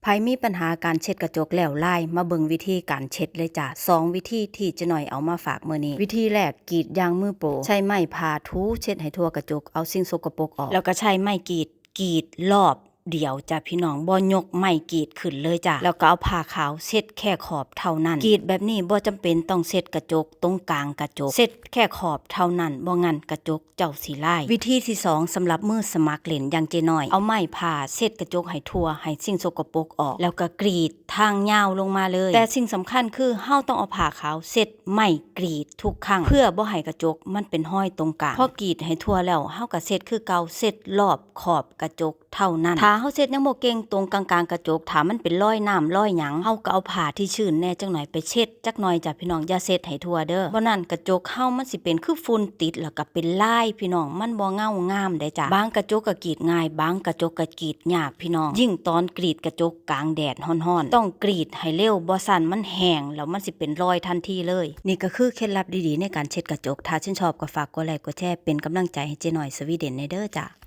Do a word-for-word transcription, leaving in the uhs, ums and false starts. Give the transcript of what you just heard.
ไผมีปัญหาการเช็ดกระจกแล้วลาย มาเบิ่งวิธีการเช็ดเลยจ้ะ สองวิธีที่เจ๊น้อยเอามาฝากมื้อนี้ วิธีแรกกรีดอย่างมือโปร ใช้ไม้ผ่าถูเช็ดให้ทั่วกระจก เอาสิ่งสกปรกออก แล้วก็ใช้ไม้กรีด กรีดรอบเดียวจ้ะพี่น้อง บ่ยกไม้กรีดขึ้นเลยจ้ะ แล้วก็เอาผ้าขาวเช็ดแค่ขอบเท่านั้น กรีดแบบนี้บ่จำเป็นต้องเช็ดกระจกตรงกลางกระจก เช็ดแค่ขอบเท่านั้น บ่งั้นกระจกเจ้าสิลาย วิธีที่สองสำหรับมือสมัครเล่นอย่างเจ๊น้อย เอาไม้ผ่าเช็ดกระจกให้ทั่ว ให้สิ่งสกปรกออก แล้วก็กรีดทางยาวลงมาเลย แต่สิ่งสำคัญคือเฮาต้องเอาผ้าขาวเช็ดไม้กรีดทุกครั้ง เพื่อบ่ให้กระจกมันเป็นฮอยตรงกลาง พอกรีดให้ทั่วแล้ว เฮาก็เช็ดคือเก่า เช็ดรอบขอบกระจกเท่านั้น ถ้าเฮาเช็ดยังบ่เก่งตรงกลางๆกระจก ถ้ามันเป็นรอยน้ำรอยหยัง เฮาก็เอาผ้าที่ชื้นแหน่จักหน่อยไปเช็ดจักหน่อยจ้ะพี่น้อง อย่าเช็ดให้ทั่วเด้อ บ่นั้นกระจกเฮามันสิเป็นคือฝุ่นติด แล้วก็เป็นลายพี่น้อง มันบ่เงางามเด้จ้ะ บางกระจกก็กรีดง่าย บางกระจกก็กรีดยากพี่น้อง ยิ่งตอนกรีดกระจกกลางแดดร้อนๆ ต้องกรีดให้เร็ว บ่ซั้นมันแห้ง แล้วมันสิเป็นรอยทันทีเลย นี่ก็คือเคล็ดลับดีๆในการเช็ดกระจก ถ้าชื่นชอบก็ฝากกดไลค์กดแชร์เป็นกำลังใจให้เจ๊น้อยสวีเดนแหน่เด้อจ้ะ